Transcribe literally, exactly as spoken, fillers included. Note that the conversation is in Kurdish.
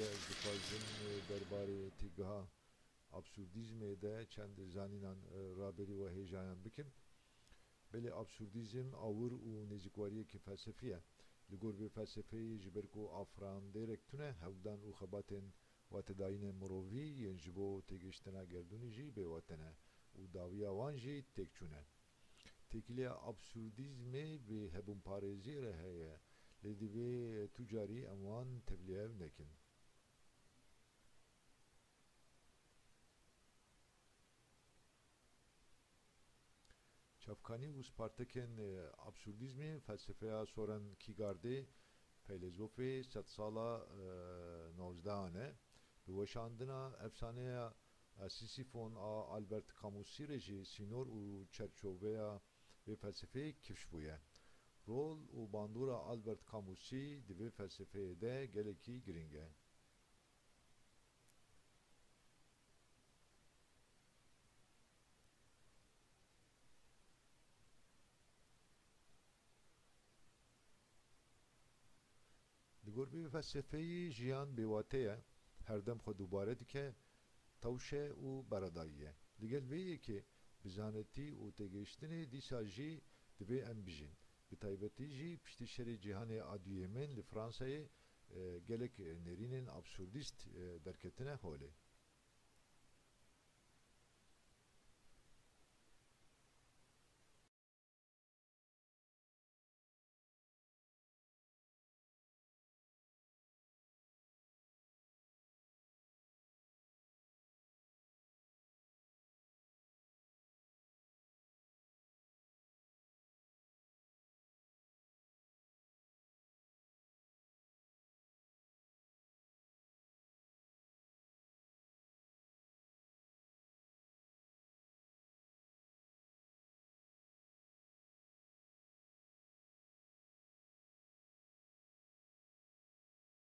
Ez dixwazim, e, derbarê têgeha absurdîzmê de çend zanînan, e, raberî we hêjayan bikim. Belê absurdîzm awir û nêzîkwariyekî felsefî ye. Li gor vê felsefeyê ji ber ku afirandêrek tune, hewldan û xebatên watedayînê mirovî yên ji bo têgihiştina gerdûnê jî bêwate ne û dawiya wan jî têkçûn e. Têkiliya absurdîzmê bi hebûnparêziyê re heye, lê divê tu carî em wan tevlîhev nekin. Çavkanî û spartekên, e, absurdîzmê felsefeya Soren Kîgardê, feylezofê sedsala, e, nozdehan e. Bi weşandina efsaneya, e, Sîsîfon a Albert Camusî re jî sînor û çerçoveya vê felsefeyê kifş bûye. Rol û bandora Albert Camusî di vê felsefeyê de gelekî girîng e. Li gor vê felsefeyê jiyan bêwate ye, herdem xwe dubare dike, tewş e û beredayî ye. Li gel vê yekê bi zanetî û têgihiştinê dîsa jî divê em bijîn. Bi taybetî jî piştî şerê cîhanê a duyêmên li Fransayê, e, gelek nêrînên absurdîst, e, derketine holê.